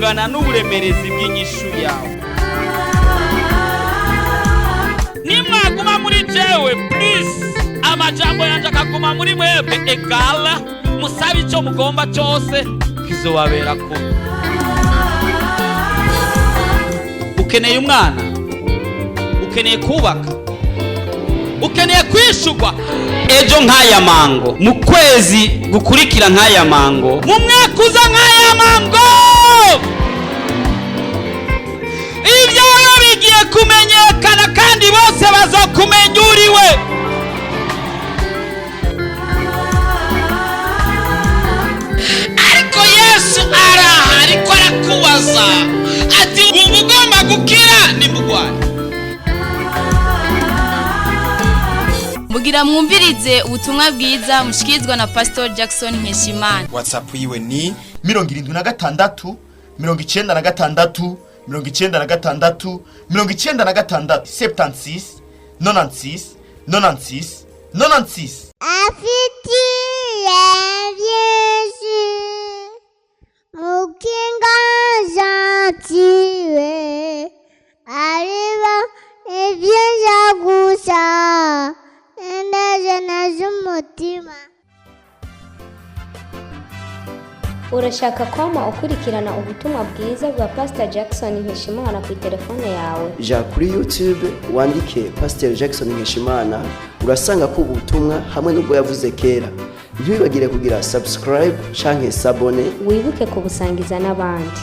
Bungana n'uburemerezi bw'inyishu yawe. Nimwaguma muri jewe, please, amajambo yanje akaguma muri mwebwe, egala musabe ico mugomba cyose, kizobabera ko. Ukeneye umwana, ukeneye kubaka, ukeneye kwishurwa ejo nk'aya mango, mu kwezi gukurikira nk'aya mango, mu mwaka uza nk'aya mango. Ibyawe bigiye kumenyekana kandi bose bazokumenya uriwe. Ariko Yesu araha, ariko arakubaza ati: "Wumva ugomba gukira nimugwaye?" Mugira mwumvirize ubutumwa bwiza mushikirizwa na Pastor Jackson Nkeshimana. WhatsApp yiwe ni 76 96 96 96, 76 96 96 96. Afitiye byinshi mukinga gentile, ariba ibyiza gusa indajana z'umutima. Urashaka kwama ukurikirana ubutumwa bwiza bwa Pastor Jackson Nkeshimana ku telefone yawe? Ja kuri YouTube wandike Pastor Jackson Nkeshimana, urasanga ko ubutumwa hamwe n'ubwo yavuze kera. Ntiwibagire kugira subscribe canke s'abonner. Wibuke kubusangiza n'abandi.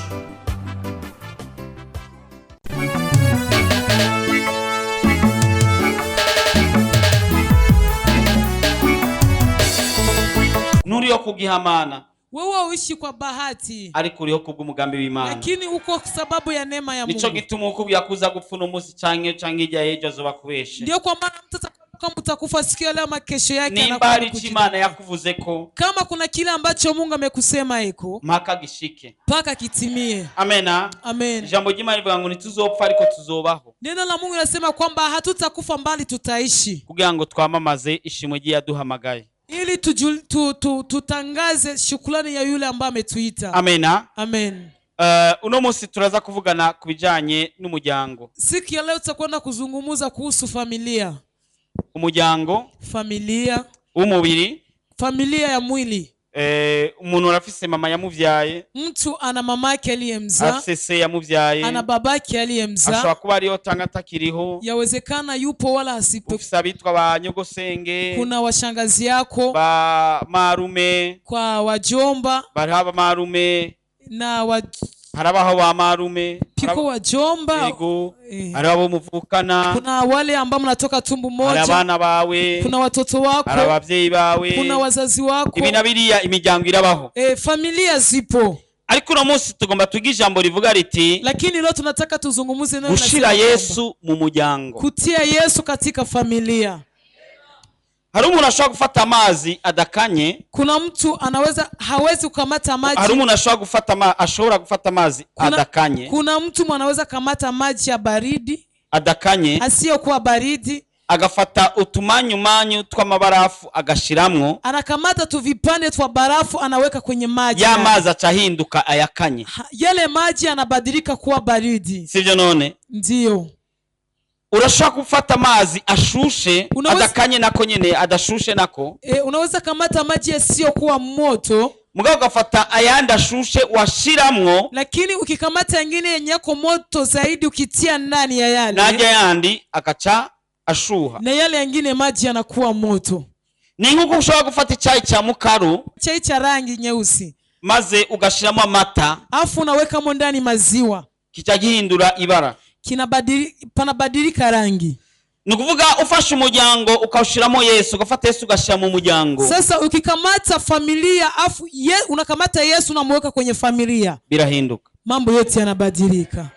Nturiyo kubw'ihamana. Wewe uishi kwa bahati, ariko uriho kubw'umugambi w'Imana. Lakini uko kwa sababu ya neema ya Nico Mungu. gituma ukubwira kuza gupfa uno munsi canke hirya y'ejo azoba kubeshe. Ndio kwa maana mtu kama utakufa siku ya leo ama kesho yake, Nimba anakuja hari ico kujidanganya. Imana yakuvuze ko, Kama kuna kile ambacho Mungu amekusema iko, mpaka gishike. Mpaka kitimie. Amena. Amen. Ijambo ry'Imana rivuga ngo ntituzopfa ariko tuzobaho, Neno la Mungu linasema kwamba hatutakufa mbali tutaishi, kugira ngo twamamaze ishimwe ry'iyaduhamagaye. Ili tutangaze shukrani ya yule ambaye ametuita. Amena. Amen. Uno munsi turaza kuvugana ku bijanye n'umuryango. Siku ya leo tutakwenda kuzungumza kuhusu familia. Umuryango Familia, w'umubiri. Familia ya mwili. Umuntu arafise mama yamuvyaye, Mtu ana mamake aliyemzaa, afise se yamuvyaye, ana babake aliyemzaa. Ashobora kuba ariho tanga atakiriho. Yawezekana yupo wala asipo. Ufise abitwa ba nyogosenge, Kuna washangazi yako, ba marume, kwa wajomba, bariho abamarume, na wa, harabaho ba marume, piko wajomba. Yego. Eh. Hariho abo muvukana, Kuna wale ambao mnatoka tumbu hari moja, abana bawe, kuna watoto wako, hari abavyeyi bawe, kuna wazazi wako. Ibi na biriya, imiryango irabaho. Familia zipo. Ariko uno munsi tugomba twige ijambo rivuga riti Lakini leo tunataka tuzungumuze neno gushira linasema kwamba Yesu mu muryango. Kutia Yesu katika familia. Hari umuntu ashobora gufata amazi adakanye. Kuna mtu anaweza hawezi kukamata Hari maji. umuntu ashobora gufata ashobora gufata amazi adakanye. Kuna mtu anaweza kamata maji ya baridi, Adakanye, asiyokuwa baridi, agafata utumanyumanyu tw'amabarafu agashiramwo, anakamata tu vipande twa barafu anaweka kwenye maji. Ya mazi aca ahinduka ayakanye. Yale maji yanabadilika kuwa baridi. Sivyo none? Ndiyo. Urashobora gufata amazi ashushe, adakanye nako nyene, adashushe nako, Unaweza kamata maji yasiyokuwa moto, mugabo ugafata ayandi ashushe washiramwo, lakini ukikamata yengine yenye yako moto zaidi ukitia ndani ya yale, najya yandi agaca ashuha. Na yale yengine maji yanakuwa moto. Ni nk'uko ushobora gufata icyayi cya mukaru, Chai cha rangi nyeusi, maze ugashiramo amata, afu unawekamo ndani maziwa, kica gihindura ibara. Panabadilika rangi. Ni ukuvuga ufashe umuryango ukawushiramo Yesu, ugafata Yesu ugashyira mu muryango, Sasa ukikamata familia afu unakamata Yesu unamuweka kwenye familia, birahinduka. Mambo yote yanabadilika.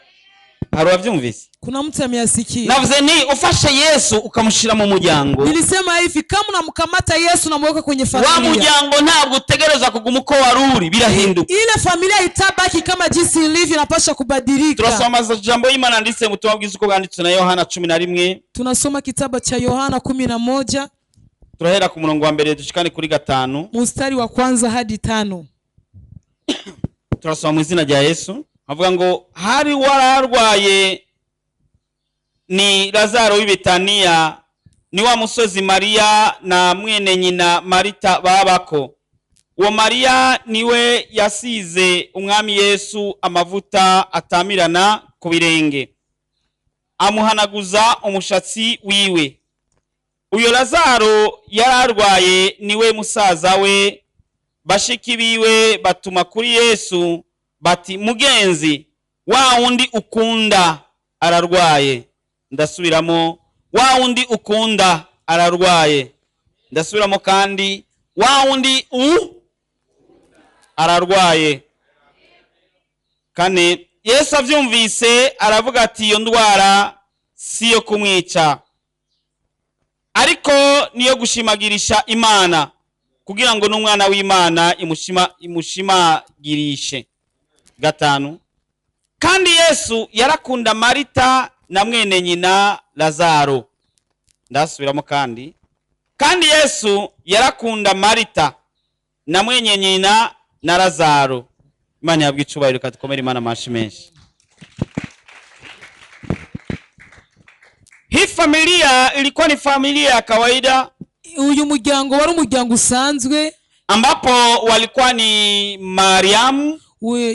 Hari uwabyumvise? Kuna mtu ameyasikia? Navuze ni ufashe Yesu ukamushyira mu muryango, Nilisema hivi, kama unamkamata Yesu unamuweka kwenye wa familia, muryango ntabwo utegereza kuguma uko wari uri, birahinduka. Ile familia itabaki kama jinsi ilivyo, inapaswa kubadilika. Turasoma ijambo y'Imana nditse mu butumwa bwiza uko bwanditswe na Yohana 11. Tunasoma kitabu cha Yohana 11. Turahera ku murongo wa mbere dushikane kuri gatanu. Mstari wa kwanza hadi tano. Turasoma mu izina rya Yesu. Avuga ngo hari wararwaye ni Lazaro w'i Betaniya, ni wa musozi Mariya na mwene nyina Marita babako. Uwo Mariya niwe yasize umwami Yesu amavuta atamirana ku birenge, amuhanaguza umushatsi wiwe. Uyo Lazaro yararwaye niwe musaza we. Bashiki biwe batuma kuri Yesu bati, mugenzi, wa wundi ukunda ararwaye. Ndasubiramo, wa wundi ukunda ararwaye. Ndasubiramo kandi, wa wundi ararwaye. 4, Yesu avyumvise aravuga ati, iyo ndwara si yo kumwica, ariko niyo gushimagirisha Imana, kugira ngo n'umwana w'Imana imushimagirishe. 5, kandi Yesu yarakunda Marita na mwene nyina Lazaro. Ndasubiramo kandi Yesu yarakunda Marita na mwene nyina na Lazaro. Imana yabwe icubahiro, katukomere Imana amashi menshi. Hii familia ilikuwa ni familia ya kawaida, Uyu muryango wari umuryango usanzwe, ambapo walikuwa ni Mariamu,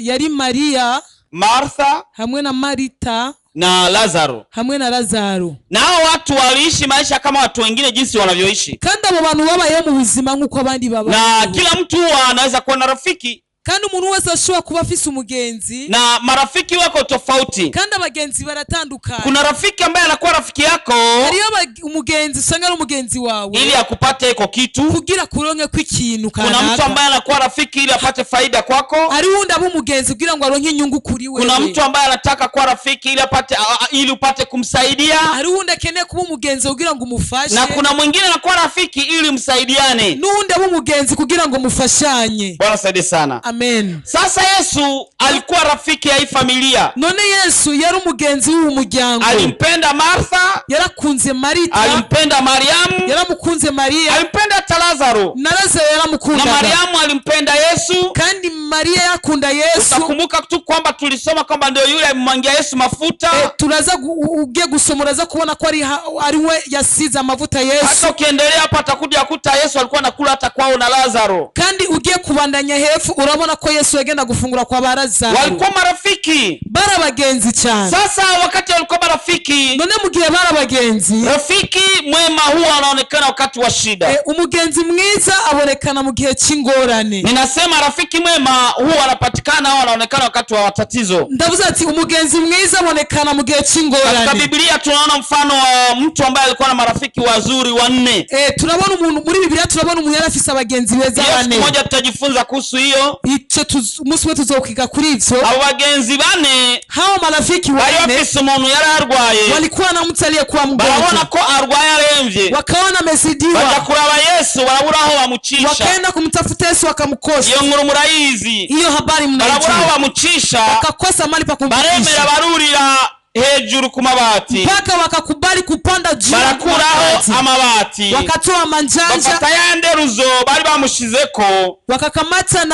yari Mariya, Martha hamwe na Marita na Lazaro. hamwe na Lazaro. Na hao watu waliishi maisha kama watu wengine jinsi wanavyoishi, Kandi abo bantu babayeho mu buzima nk'uko abandi babayeho. na kila mtu huwa anaweza kuwa na rafiki, Kandi umuntu wese ashobora kuba afise umugenzi, na marafiki wako tofauti. kandi abagenzi baratandukana. Kuna rafiki ambaye anakuwa rafiki yako Hariyo umugenzi usanga ari umugenzi wawe ili akupate iko kitu. kugira kuronke kw'ikintu Kuna mtu kanaka. ambaye anakuwa rafiki ili apate faida kwako. Hari wundi aba umugenzi kugira ngo aronke inyungu kuri wewe. Kuna mtu ambaye anataka kuwa rafiki ili apate ili upate kumsaidia, Hari wundi akeneye kuba umugenzi kugira ngo umufashe, na kuna mwingine anakuwa rafiki ili msaidiane. n'uwundi aba umugenzi kugira ngo mufashanye. Bwana saidie sana. Amen. Sasa Yesu alikuwa rafiki ya hii familia. None Yesu yari umugenzi w'uwo muryango. Alimpenda Martha, Yarakunze Marita, alimpenda Mariamu, yaramukunze Mariya, alimpenda hata Lazaro, na Lazaro na yaramukundaga. Mariamu alimpenda Yesu. Kandi Mariya yakunda Yesu. Utakumbuka tu kwamba tulisoma kwamba ndio yule alimwangia Yesu mafuta. Turaza ugiye gusoma uraza kubona ko ari we yasize amavuta Yesu. Hata ukiendelea hapa atakuja kukuta Yesu alikuwa anakula hata kwao na Lazaro. Kandi ugiye kubandanya hepfo urabona ko Yesu yagenda gufungura kwa ba Lazaro. Walikuwa marafiki. Bari abagenzi cyane. Sasa wakati walikuwa marafiki, None mu gihe bari abagenzi, rafiki mwema huwa anaonekana wakati wa shida. Umugenzi mwiza abonekana mu gihe cy'ingorane. Ninasema rafiki mwema huwa anapatikana au anaonekana wakati wa tatizo. Ndavuze ati umugenzi mwiza abonekana mu gihe cy'ingorane. Katika Biblia tunaona mfano wa mtu ambaye alikuwa na marafiki wazuri 4. Turabona umuntu muri Biblia, turabona umuntu yari afise abagenzi beza bane. Siku moja tutajifunza kuhusu hiyo. Ico umunsi umwe tuzokiga kuri ivyo. Abo bagenzi bane, hao marafiki bari wane, bafise umuntu yari arwaye, walikuwa na mtu aliyekuwa mgonjwa, barabona ko arwaye aremvye, wakaona amezidiwa, baja kuraba Yesu, barabura aho bamucisha. Wakaenda kumtafuta Yesu wakamkosa. Iyo nkuru murayizi. Hiyo habari mnaijua. Barabura aho bamucisha, wakakosa mali pa kumfikisha. Baremera barurira hejuru ku mabati, mpaka wakakubali kupanda juu, barakuraho amabati, wakatoa manjanja, bafata ya nderuzo bari bamushizeko, wakakamata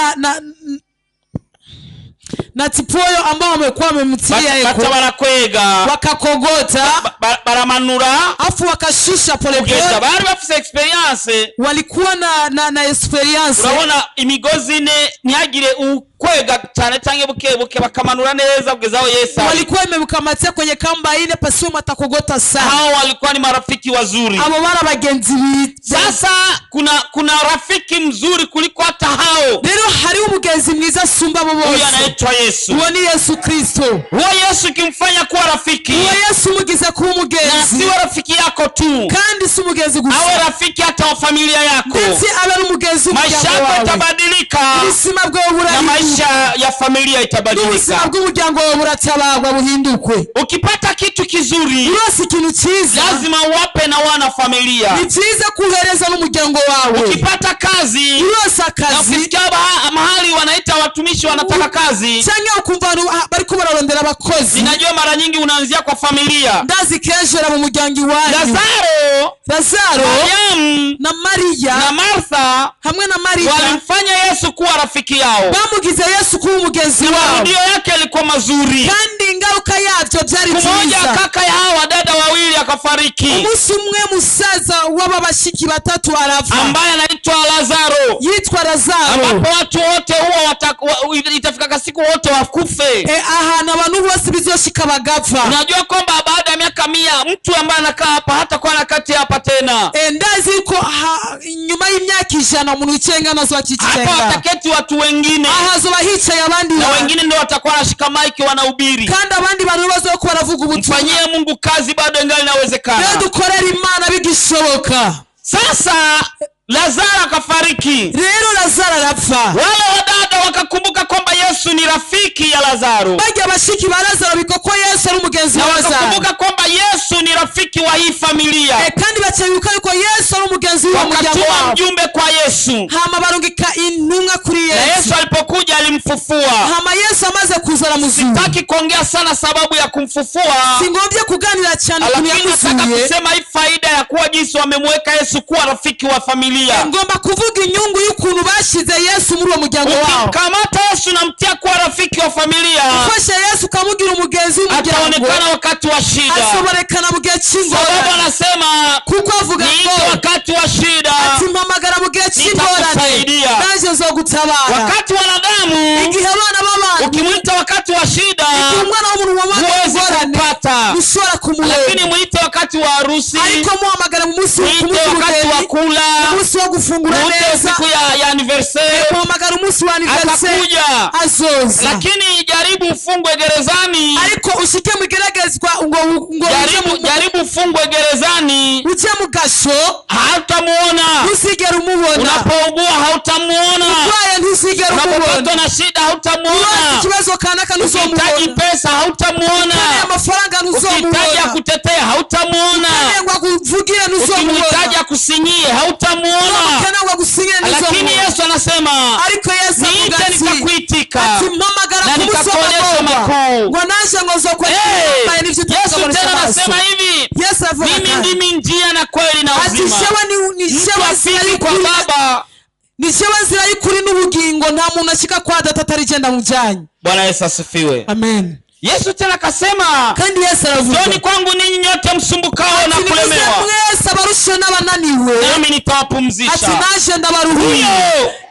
na tipoyo ambao wamekuwa wamemtia eko, barakwega, wakakogota, baramanura, afu wakashusha pole pole. Bari bafise experience, walikuwa na experience. Urabona imigozi ine ntihagire ukwega cyane cyangwa buke buke, bakamanura neza kugeza aho Yesu ari. Walikuwa imemkamatia kwenye kamba ile pasiwe matakogota sana. Hao walikuwa ni marafiki wazuri. Abo bari abagenzi biza. Sasa kuna rafiki mzuri kuliko hata hao. Rero hari umugenzi mwiza asumba abo bose. Huyu anaitwa Yesu. Uwo ni Yesu Kristo. Huyo Yesu ukimfanya kuwa rafiki, Uwo Yesu umugize kuba umugenzi, na siwe rafiki yako tu, kandi si umugenzi gusa, awe rafiki hata wa familia yako. Ndetse abe ari umugenzi w'umuryango Maisha yako wawe. itabadilika, Ubuzima bwawe na burahinduka. maisha ya familia itabadilika. N'ubuzima bw'umuryango wawe buratabagwa buhindukwe. Ukipata kitu kizuri, Urose ikintu cyiza, lazima uwape na wana familia. Ni byiza kuhereza n'umuryango wawe. Ukipata kazi, Urose akazi, na ukisikia mahali wanaita watumishi wanataka kazi, cyangwa ukumva abantu bariko bararondera abakozi, ninajua mara nyingi inaanzia kwa familia. Ndazi kenshi mu muryango iwanyu. Lazaro, Lazaro Mariamu na Mariya na Martha hamwe na Mariya walimfanya Yesu kuwa rafiki yao. Bamugize Yesu kuba umugenzi Na wabo. marudio yake yalikuwa mazuri. Kandi ingaruka yabyo byari Mmoja byiza. kaka ya hawa dada wawili akafariki, Umunsi umwe musaza w'aba bashiki batatu arapfa, ambaye anaitwa Lazaro, yitwa Lazaro, ambapo watu wote huwa itafika siku wote wakufe. Ahantu abantu bose bizoshika bagapfa. Unajua kwamba baada ya miaka 100 mtu ambaye anakaa hapa hatakuwa na kati hapa tena. Ndazi ko nyuma y'imyaka 100 umuntu wicaye ngana azoba Hapa wataketi watu wengine, ahazoba hicaye abandi na wengine ndio watakuwa wanashika maiki wanahubiri. Kandi abandi bantu bazokuba baravuga ubutumwa. Mfanyie Mungu kazi bado ingali inawezekana. Rero dukorere Imana bigishoboka. Sasa Lazaro akafariki. Rero Lazaro arapfa. Wale wadada wakakumbuka kwamba Yesu ni rafiki ya Lazaro. Bajya bashiki ba Lazaro biko ko Yesu ari umugenzi Na wa Lazaro. wakakumbuka kwamba Yesu ni rafiki wa hii familia. Kandi bacebuka yuko Yesu ari umugenzi wa muryango Wakatuma wabo. mjumbe kwa Yesu. Hama barungika intumwa kuri Na Yesu. Yesu alipokuja alimfufua. Hama Yesu amaze kuza aramuzura. Sitaki kuongea sana sababu ya kumfufua. Singombye kuganira cyane ukuntu Lakini nataka yamuzuye. kusema hii faida ya kuwa jinsi wamemweka Yesu kuwa rafiki wa familia. Ngomba kuvuga inyungu y'ukuntu bashize Yesu muri uwo muryango wabo. Ukimkamata Yesu na mtia kuwa rafiki wa familia, Ufashe Yesu ukamugira umugenzi w'umuryango, ataonekana wakati wa shida. azoborekana mu gihe Sababu cy'ingorane. anasema Kuko avuga niite ngo wakati wa shida, ati mpamagara mu gihe cy'ingorane, nitakusaidia. nanjye nzogutabara. Wakati wanadamu, Igihe abana b'abantu, ukimwita wakati wa shida, igihe umwana w'umuntu wabaga huwezi ingorane, kumpata. ntushobora kumureba. Lakini mwite wakati wa harusi, Ariko muhamagara mu munsi mwite wakati wa w'ubugeni, kula, umunsi wo gufungura mwite neza, siku ya anniversaire, muhamagara umunsi wa anniversaire, atakuja. azoza. Lakini jaribu ufungwe gerezani, Ariko ushike mu igeragezwa ngo jaribu ufungwe gerezani, uje mu gasho, hautamuona. ntuzigera umubona. Unapougua hautamuona. Urwaye ntuzigera Unapopatwa umubona. na shida Urwaye hautamuona. ikibazo kanaka Ukihitaji ntuzomubona. pesa hautamuona. Ukeneye amafaranga Ukihitaji ntuzomubona. akutetea hautamuona. Ukeneye ngo akuvugire Ukimhitaji ntuzomubona. akusinyie hautamuona. Ukeneye ngo agusinyire Lakini ntuzomubona. Yesu anasema Ariko Yesu avuga niite, ati nitakuitika ati mpamagara na ku munsi nitakuonyesha w'amagorwa, makuu. ngo naje ngo nzokwereka Hey, ibihambaye n'ibyo Yesu utakabonesha tena amaso. anasema hivi, Yesu avuga mimi kandi ndimi njia na kweli na ati uzima. jewe ni Mtu jewe nzira afiki kwa y'ukuri, Baba. ni jewe nzira y'ukuri n'ubugingo, nta muntu ashika kwa Data atari je ndamujanye. Bwana Yesu asifiwe. Amen. Yesu tena akasema, Kandi Yesu aravuga, njoni kwangu ninyi nyote msumbukao na ati nimuze kulemewa, mwese abarushe n'abananiwe, nami ati nitawapumzisha. naje ndabaruhuye.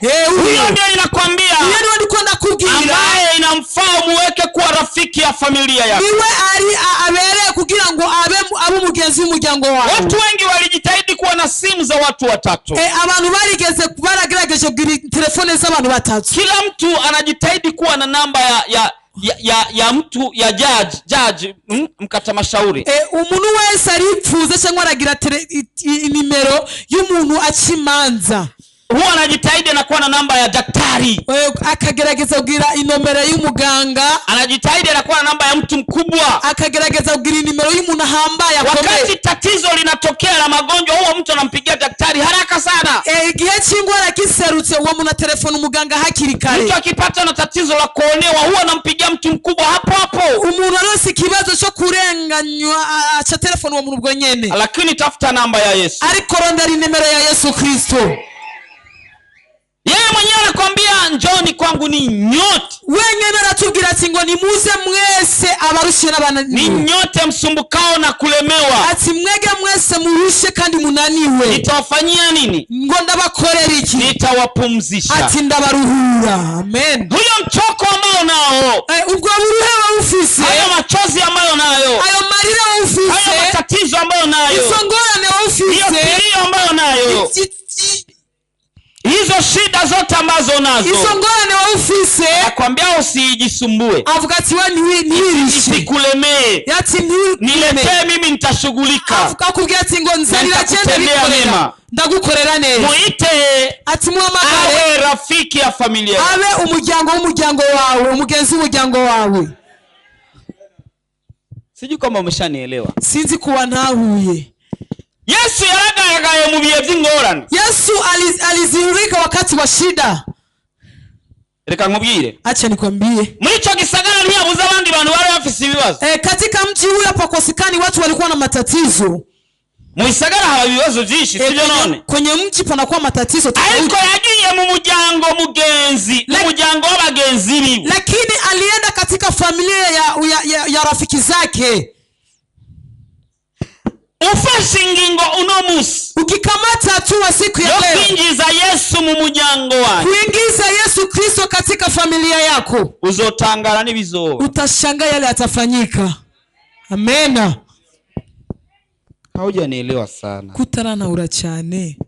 Huyo Huyo huyo ndio ninakwambia, niwe ndiko ndakubwira, ambaye inamfaa umuweke kuwa rafiki ya familia yako. niwe ari abereye kugira ngo abe umugenzi w'umuryango wawe. Watu wengi walijitahidi kuwa na simu za watu watatu. Abantu barigeze baragerageje kugira telefone z'abantu batatu. Kila mtu anajitahidi kuwa na namba ya mtu ya judge mkata mashauri. Umuntu wese aripfuza cyangwa aragira inimero y'umuntu aca imanza. Huwa anajitahidi anakuwa na namba ya daktari. Akagerageza kugira inomero y'umuganga. Anajitahidi anakuwa na namba ya mtu mkubwa. Akagerageza kugira inimero y'umuntu ahambaye akomeye. Wakati tatizo linatokea la magonjwa, huwa mtu anampigia daktari haraka sana. Igihe cy'ingwara giserutse, uwo muntu atelefona umuganga hakiri kare. Mtu akipata na tatizo la kuonewa, huwa anampigia mtu mkubwa hapo hapo. Umuntu aronse ikibazo cyo kurenganywa, aca telefona uwo muntu ubwo nyene. Lakini tafuta namba ya Yesu. Ariko rondera inimero ya Yesu Kristo. Yeye mwenyewe anakwambia njoni kwangu ni nyote. Wenyene aratubwira ati ngo nimuze mwese abarushe n'abananiwe. Ni nyote msumbukao na kulemewa. Ati mwege mwese murushe kandi munaniwe. Nitawafanyia nini? Ngo ndabakorera iki? Nitawapumzisha. Ati ndabaruhura. Amen. Huyo mchoko ambao nao, Ubwo buruhe wawufise, hayo machozi ambayo nayo, ayo marira wawufise, hayo matatizo ambayo nayo, izo ngorane wawufise, hiyo kilio ambayo nayo, hizo shida zote ambazo unazo, izo ngorane wawufise, nakwambia usijisumbue, avuga ati we ntiwirishe, isikulemee, ati niletee mimi nitashughulika. Akubwira ati ngo nzanira genda bikorera, ndagukorera neza. Muite ati muhamagare, awe rafiki ya familia, abe umuryango w'umuryango wawe, umugenzi w'umuryango wawe. Sijui kama umeshanielewa. Sinzi kuwa ntahuye. Yesu yaragaragaye mu bihe by'ingorane. Yesu alizirika wakati wa shida. Reka nkubwire. Acha nikwambie. Muri ico gisagara ntiyabuze abandi bantu bari bafise ibibazo. Katika mji huyo hapakosekani watu walikuwa na matatizo. Mu gisagara haba ibibazo byinshi, sibyo none? Kwenye mji panakuwa matatizo tofauti. Ariko yagiye mu muryango mugenzi, mu muryango w'abagenzi biwe. Lakini alienda katika familia ya rafiki zake. Ufashe ingingo uno musi, ukikamata hatua siku ya yo leo kwinjiza Yesu mu muryango wawe, kuingiza Yesu Kristo katika familia yako, uzotangara n'ibizoba. Utashangaa yale yatafanyika. Amena. Haujanielewa sana. Kutaranahura cyane.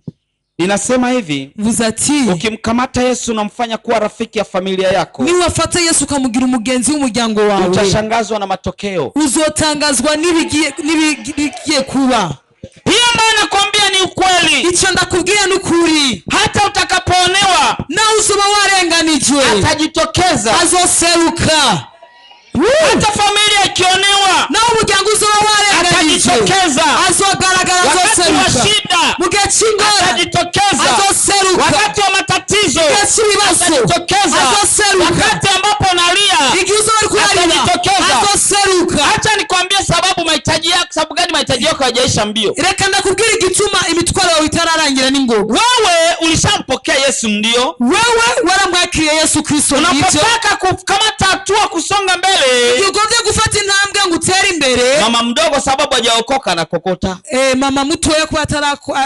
Ninasema hivi, Mvuze ati ukimkamata Yesu unamfanya kuwa rafiki ya familia yako, niwafata Yesu ukamugira umugenzi w'umuryango wawe, utashangazwa na matokeo. Uzotangazwa n'ibigiye kuba. Hiyo ambayo nakwambia ni ukweli. Icyo ndakubwira ni ukuri. Hata utakapoonewa, nawe uzoba warenganijwe, atajitokeza, azoseruka. Hata familia ikionewa, nawe umuryango uzoba warenganijwe, atajitokeza. Azogaragara, Wakati wa azoseruka. shida, Mu gihe cy'ingorane, atajitokeza. azoseruka. Wakati wa matatizo, Mu gihe cy'ibibazo, atajitokeza. azoseruka. Wakati ambapo unalia, Igihe uzoba uri kurarira, atajitokeza. azoseruka. Acha nikwambie sababu mahitaji yako, sababu gani mahitaji yako hayajaisha mbio. Reka ndakubwira igituma imitwaro yawe itararangira n'ingoga. Wewe ulishampokea Yesu, ndio. Wewe waramwakiriye Yesu Kristo, nibyo. Unapotaka kukamata hatua kusonga mbele, Igihe ugombye gufata intambwe ngo utere imbere, mama mdogo sababu hajaokoka anakokota. Mama mutoya kuba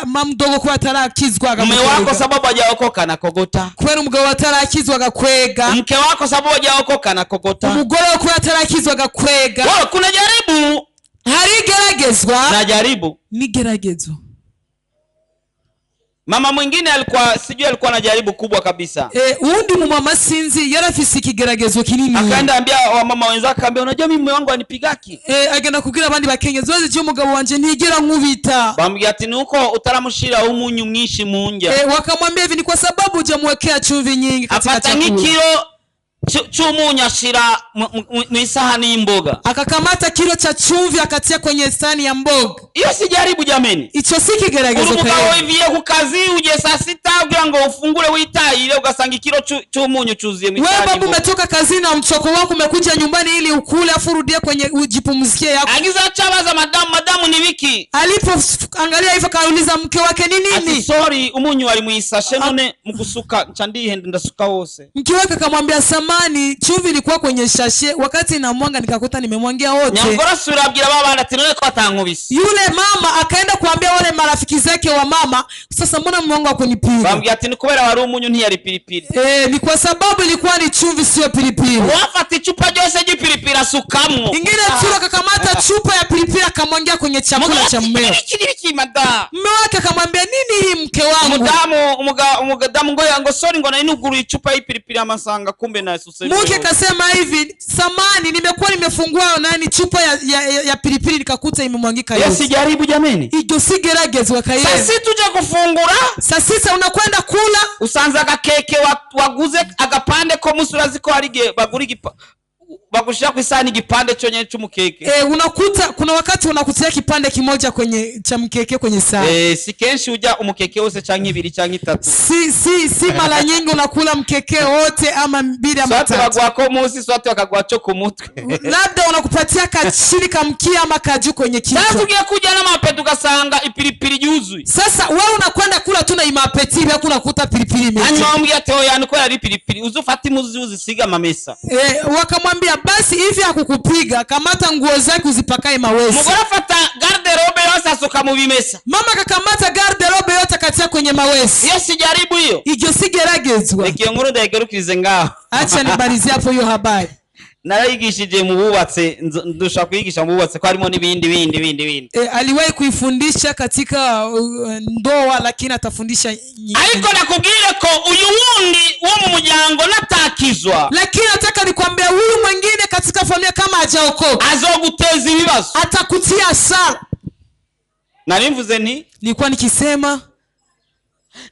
mama mdogo kuba atarakizwa Mume agakwega. wako sababu hajaokoka anakokota. Kubera umugabo atarakizwa agakwega. Mke wako sababu hajaokoka anakokota. Umugore we kuba atarakizwa agakwega. Wewe kuna jaribu Hari igeragezwa na jaribu. n'igeragezo. Mama mwingine alikuwa, sijui alikuwa na jaribu kubwa kabisa. Uwundi mu mama sinzi yarafise ikigeragezo kinini. Akaenda ambia wamama wenzake, akaambia unajua mimi mume wangu anipigaki. Agenda kubwira abandi bakenyezi, bazi je umugabo wanje ntigera nkubita. Bamubwira ati nuko utaramushira umunyu mwinshi mu ndya. Wakamwambia hivi ni kwa sababu hujamwekea chumvi nyingi katika Afata chakula. nk'ikiro cy'umunyu ashira mu isahani y'imboga. Akakamata kilo cha chumvi akatia kwenye sahani ya mboga. Iyo si jaribu jameni. Ico si kigeragezo Uri umugabo kweli. wiviye ku kazi ugiye saa sita kugira ngo ufungure witahire ugasanga ikiro cy'umunyu cyuzuye mu Wewe isahani babu y'imboga. umetoka kazini na mchoko wako umekuja nyumbani ili ukule afu urudie kwenye ujipumzikie yako. Agize acabaza madamu, madamu ni biki? Alipoangalia hivyo kauliza mke wake ni Ati nini? sorry umunyu wari mwisashe none mu gusuka nca ndihenda ndasuka wose. Mke wake akamwambia samani, chumvi ilikuwa kwenye shashe, wakati namwanga nikakuta nimemwangia wote. Nyamugore asubira abwira ba bandi ati none ko batankubise. Yule mama akaenda kuambia wale marafiki zake wa mama, sasa mbona mume wangu hakunipiga? Bambwira ati ni kubera wari umunyu ntiyari pilipili. Ni kwa sababu ilikuwa ni chumvi sio pilipili. Uwafata icupa ryose ry'ipilipili asukamwo. Ingine turo akakamata chupa ya pilipili akamwangia kwenye chakula cha mmeo. Iki n'ibiki madamu. Mume wake akamwambia nini hii mke wangu? Umudamu, umudamu ngo yango sorry ngo nari nuguruye icupa y'ipilipili amasanga kumbe nasuse. Mke kasema hivi, samani nimekuwa nimefungua nani chupa ya pilipili nikakuta imemwangika yote. Yesu jaribu jameni. Iryo si geragezwa kaye. Sasa tuje kufungura. Sasa unakwenda kula. Usanze agakeke waguze agapande ko musura ziko hari igihe bagura bagushira ku isahani igipande cyonyine cy'umukeke. Unakuta kuna wakati unakutia kipande kimoja kwenye cha mkeke kwenye sahani. Si kenshi ujya umukeke wose canke ibiri canke itatu. Si mara nyingi unakula mkeke wote ama mbili ama Swate tatu. bagwa ko munsi, swate bakagwa cyo ku mutwe. Labda unakupatia kachini kamkia ama kaju kwenye kichwa. Sasa ugiye kujya n'amapeti ugasanga ipilipili yuzuye. Sasa wewe unakwenda kula tu na imapeti hivi unakuta pilipili imejaa. Hanyuma bamubwira ati oya nuko yari pilipili uzufate imuzi uzisiga amamesa. Wakamwambia basi hivi hakukupiga, kamata nguo zake uzipakae mawesi. Umugore afata garderobe yose asuka mu bimesa. Mama akakamata garderobe yote akatia kwenye mawesi. Iyo si jaribu hiyo. Iryo si geragezwa. Reka iyo nkuru ndayigarukirize ngaho. Acha nibarizie hapo hiyo habari. Narayigishije mu bubatse, ndusha kuyigisha mu bubatse ko harimo n'ibindi bindi bindi bindi. Aliwahi kuifundisha katika ndoa lakini atafundisha nyingine. Ariko nakubwire ko uyu wundi wo mu muryango natakizwa. Lakini nataka nikwambie huyu mwingine katika familia kama hajaokoka azoguteza ibibazo. Atakutia hasara. Narimvuze nti nilikuwa nikisema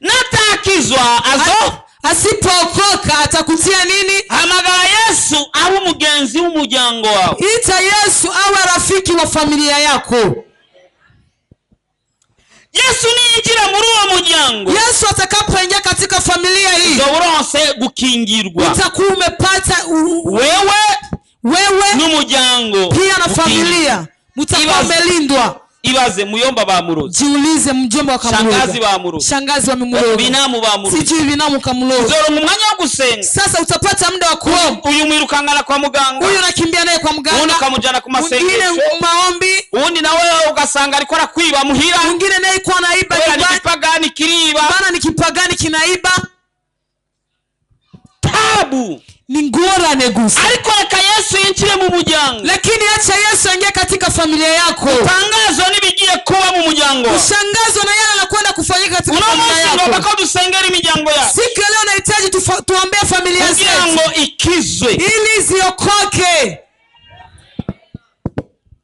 natakizwa azo asipookoka atakutia nini? Hamagara Yesu abe umugenzi w'umuryango wawe. Ita Yesu awe rafiki wa familia yako. Yesu niyinjira muri uwo muryango, Yesu atakapoingia katika familia hii, uzoba uronse gukingirwa. Utakuwa umepata wewe wewe n'umuryango pia na ukingirwa. Familia mtakuwa Ibaze. umelindwa. Ibaze muyomba bamuroze, Jiulize, mjomba shangazi wakamuroga, bamuroze, shangazi wamemuroga, binamu bamuroze. Sijui binamu kamuroga. Uzoronka umwanya wo gusenga. Sasa utapata muda wa kuomba. Uyu mwirukangana kwa muganga, Huyu unakimbia naye kwa uwundi mganga, ukamujana ku mwingine masengesho, maombi, uwundi nawe ugasanga ariko arakwiba muhira, mwingine naye ikuwa naiba kubera ni nyumbani, igipagani kiriba. Maana ni kipagani kinaiba. Tabu Ni ngorane gusa. Ariko reka Yesu yinjire mu muryango, Lakini acha Yesu aingie katika familia yako. Tangazo n'ibigiye kuba mu muryango wawe. Ushangazwa na yale anakwenda kufanyika katika Uno familia munsi yako. ngomba ko dusengera imiryango yacu Siku ya leo nahitaji tuombee familia kugira zetu ngo ikizwe. Ili ziokoke.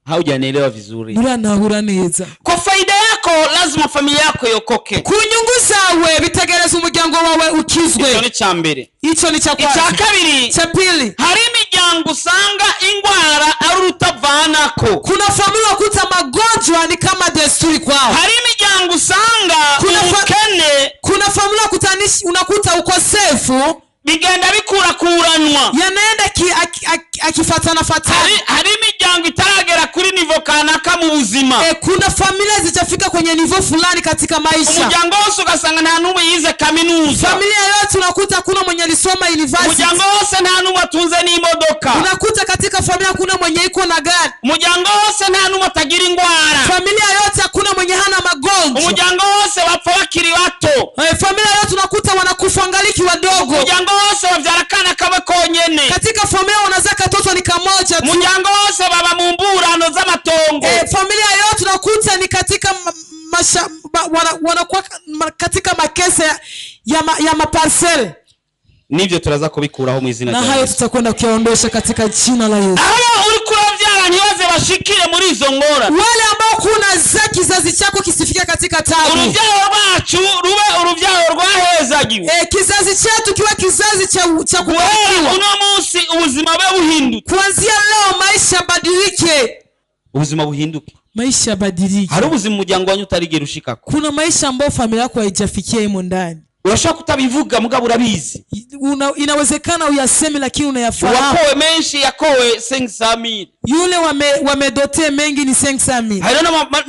Haujanielewa vizuri. Muranahura neza. Kwa faida yako lazima familia yako iokoke. Ku nyungu zawe bitegereza umuryango wawe ukizwe. Icyo ni cya mbere. Icyo ni cya Icya kwanza. kabiri, Cha pili, hari imiryango usanga ingwara ari urutavanako. Kuna familia wakuta magonjwa ni kama desturi kwao. Hari imiryango usanga Kuna ubukene Kuna familia unakuta ukosefu bigenda bikurakuranwa. Yanaenda akifatana fatana. Hari imiryango itaragera kuri nivo kanaka mu buzima. Kuna familia zitafika kwenye nivo fulani katika maisha. Umuryango wose ugasanga nta n'umwe yize kaminuza. Familia yote unakuta hakuna mwenye alisoma university. Umuryango wose nta n'umwe atunze n'imodoka. Unakuta katika familia hakuna mwenye iko na gari. Umuryango wose nta n'umwe atagira ingwara. Familia yote hakuna mwenye hana magonjwa. Umuryango wose bapfa bakiri bato. Familia yote unakuta wanakufa ngaliki wadogo. Umuryango wose bavyara akana kamwe konyene. Katika familia wanazaa katoto ni kamoja tu. Umuryango wose baba mu mburano z'amatongo. Familia yote unakuta ni katika wanakuwa katika makese ya maparcel. Nivyo turaza kubikuraho mu izina Na rya hayo Yesu. tutakwenda kuyaondosha katika jina la Yesu. Aho uri kuravyara ntibaze bashikire muri izo ngorane. Wale ambao kuna za kizazi chako kisifike katika tabu. Uruvyaro rwacu rube uruvyaro rwahezagiwe. Kizazi chetu kiwe kizazi cha Guhera kubarikiwa. uno munsi ubuzima bwe buhinduke. Kuanzia leo maisha badilike. Ubuzima buhinduke. Maisha badilike. Hari ubuzima umuryango wanyu utarigera ushikako. Kuna maisha ambayo familia yako haijafikia imo ndani. Urashobora kutabivuga mugabo urabizi. Inawezekana uyaseme lakini unayafahamu. Uwakowe menshi yakowe 500,000. Yule wamedote mengi ni 500,000.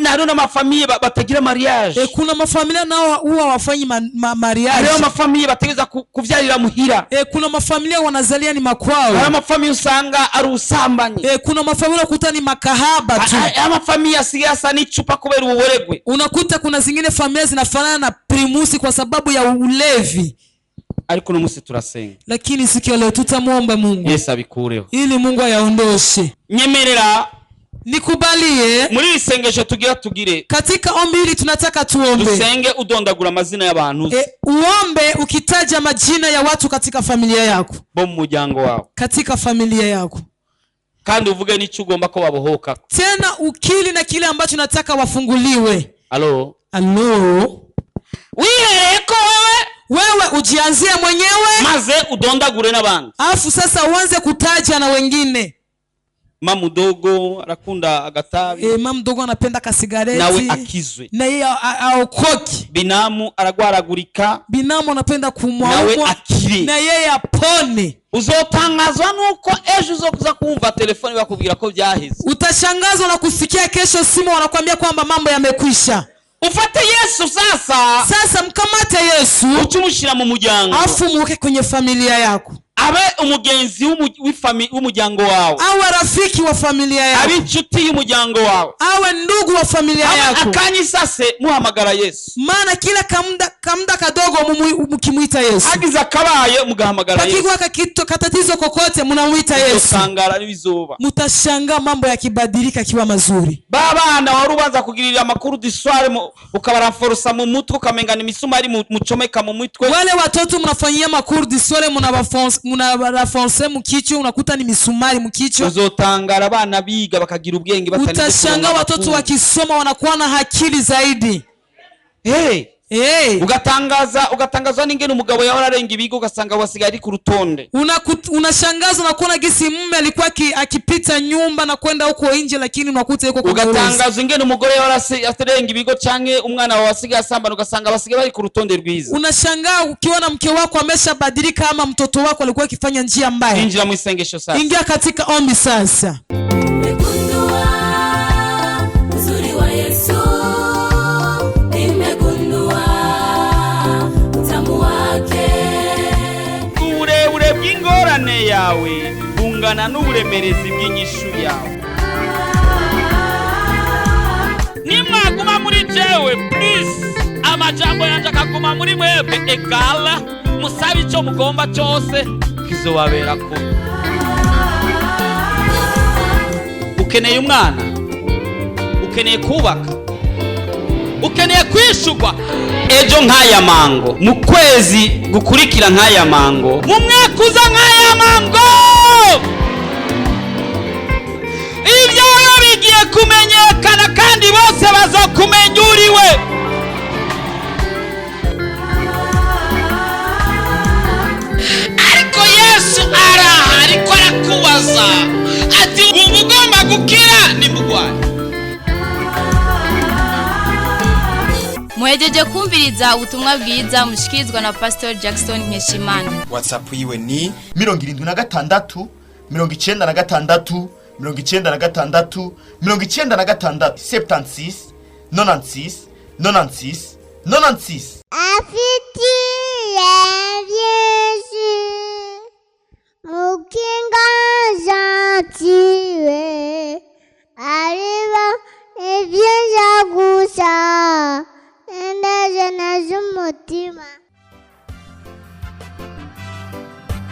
Hariho n'amafamiye batagira mariage. Kuna mafamilia nao huwa hawafanyi mariage. Hariho amafamiye bategeza kuvyarira muhira. Kuna mafamilia wanazalia ni makwao. Hariho amafamiye usanga ari ubusambanyi. Kuna mafamilia unakuta ni makahaba tu. Amafamiye asigaye asa n'icupa kubera ububoregwe. Unakuta kuna zingine familia zinafanana na primusi kwa sababu ya ulevi. Ariko uno munsi turasenga. Lakini siku ya leo tutamuomba Mungu. Yesu abikureho. Ili Mungu ayaondoshe. Nyemerera Nikubalie. Muri iri sengesho tugira tugire. Katika ombi hili tunataka tuombe. Dusenge udondagura amazina y'abantu. Uombe ukitaja majina ya watu katika familia yako. Bo mu muryango wawe. Katika familia yako. Kandi uvuge n'icyo ugomba ko babohoka. Tena ukili na kile ambacho nataka wafunguliwe. Alo. Alo. Wihereko wewe. Wewe ujianzie mwenyewe. Maze udondagure n'abandi. Alafu sasa uanze kutaja na wengine. Mama mdogo anakunda agatabi. Mama mdogo anapenda kasigareti. Nawe akizwe. Na yeye aokoke. Binamu aragwaragurika. Binamu anapenda kumwaumwa. Nawe akire. Na yeye apone. Uzotangazwa nuko ejo uzokuza kumva telefoni bakubwira ko byaheze. Utashangazwa na kusikia kesho simu wanakuambia kwamba mambo yamekwisha. Ufate Yesu sasa. Sasa mkamate Yesu. Ucumushira mu muryango. Afu muweke kwenye familia yako. Abe umugenzi w'umuryango wawe. Awe rafiki wa familia yako. Abe inshuti y'umuryango wawe. Awe ndugu wa familia Abe yako. akanyisase muhamagara Yesu. Maana kila kamda kadogo mkimuita Yesu. Hagize akabaye mugahamagara Yesu. Pakigwa katatizo kokote mnamuita Yesu. Mutangara n'ibizoba. Mutashangaa mambo yakibadilika kiwa mazuri. Babana wari ubanza kugirira amakuru d'histoire ukabaranforsa mu mutwe ukamengana imisumari mucomeka mu mutwe. Wale watoto mnafanyia makuru d'histoire mnabarafonse mukichwa unakuta ni misumari mukichwa. Uzotangara abana biga bakagira ubwenge batari Utashangaa kuronka watoto amakuru. wakisoma wanakuwa na akili zaidi. Hey. Hey. Ugatangaza, ugatangazwa n'ingene umugabo yahora arenga ibigo, ugasanga wasigaye ari ku rutonde. Unashangazwa na kuona gisi mume alikuwa akipita nyumba na kwenda huko nje, lakini unakuta yuko kwenye orodha. Ugatangaza ingene umugore yahora arenga ibigo canke umwana wawe asigaye asambana, ugasanga basigaye bari ku rutonde rwiza. Unashangaa ukiona mke wako ameshabadilika ama mtoto wako alikuwa akifanya njia mbaya. Injira mu isengesho sasa. Ingia katika ombi sasa. Nimegundua uzuri wa Yesu, nimegundua utamu wake. Uburebure bw'ingorane yawe bungana n'uburemerezi bw'inyishu yawe. Nimwaguma muri jewe plus amajambo yanje akaguma muri mwebwe, égale musabe ico mugomba cyose, kizobabera kubi. Ukeneye umwana, ukeneye kubaka, ukeneye kwishurwa ejo nk'aya mango, mu kwezi gukurikira nk'aya mango, mu mwaka uza nk'aya mango. Ibyawe bigiye kumenyekana kandi bose bazokumenya uriwe. Ariko Yesu araha, ariko arakubaza ati: "Ubu ugomba gukira nimugwaye." Muhejeje kumviriza ubutumwa bwiza mushikirizwa na Pastor Jackson Nkeshimana. WhatsApp yiwe ni 76 96 96 96, 76 96 96 96. Afitiye byinshi mukinga gentile ariba ibyiza gusa indajana z'umutima.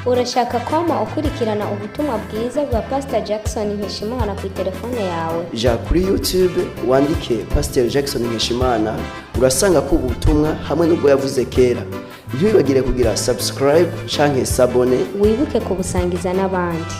Urashaka kwama ukurikirana ubutumwa bwiza bwa Pastor Jackson Nkeshimana ku telefone yawe? Ja kuri YouTube wandike Pasiteri Jackson Nkeshimana, urasanga ko ubutumwa hamwe n'ubwo yavuze kera. Ntiwibagire kugira subscribe canke s'abonner. Wibuke kubusangiza n'abandi.